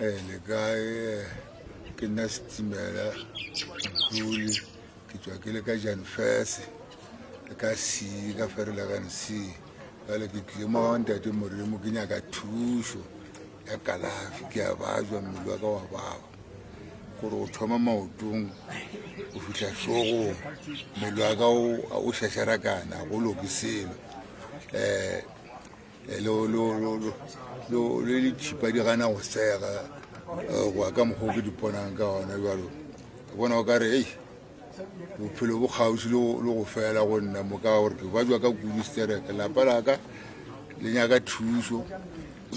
Le kae? Ke nna Setimela Mpule, ke tšwa ke le ka Janfese ka C ka Verlagan C. Jale ke tlile mo ga ntate Morimo ke nyaka thušo ya kalafi, ke a bajwa mmele wa ka wa baba gore o thoma maotong go fihla hlogong, mmele wa ka o šašarakana go loke selo um le ditšhipa di gana go sega eh, go ya ka mokgwa o ke di ponang ka gona jalo ke bona o ka re ei bophelo bo kgauswi le go fela go nna mo ka gore ke bajwa ka kudu stereke lapa laka le nyaka thušo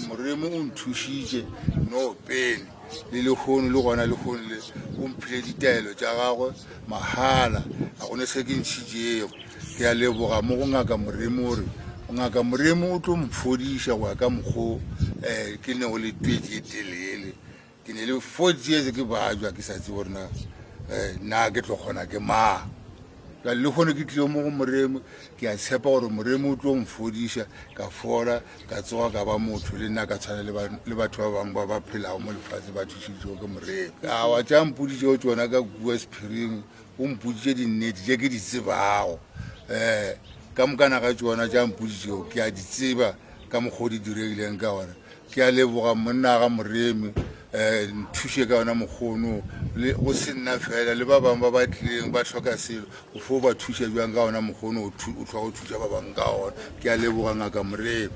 moremo o nthušitše no pele le lehono le gona lehono le o mphile ditaelo tša gagwe mahala ga gone se ke ntšhitšego Ke a leboga mo go Ngaka Moremi gore Ngaka Moremi o tlo mphodiša go ya ka mokgo um ke nego le twetši e telele. Ke ne le forty years ke bajwa ke sa tsebe gore na um na ke tlo kgona ke mang. Jale le kgone ke tlile mo go Moremi ke a tshepa gore Moremi o tlo mfodiša ka fola ka tsoga ka ba motho le nna ka tshwana le batho ba bangwe ba ba phelago mo lefatshe ba thušitšego ke Moremi. Awa tša mpoditšego tšona ka kua sephiring O mpoditše dinnete tše ke di tsebago. Um ka mokana ga tšona tša mpoditšego ke a di tseba ka mokgwa o di diregileng ka gona. Ke a leboga monna ga Moremi um nthuše ka yona mokgono le go se nna fela le ba bangwe ba ba tlileng ba hloka selo o fo ba thuša bjang ka ona mokgono o tlhoka go thuša ba bangwe ka ona. Ke a leboga ngaka Moremi.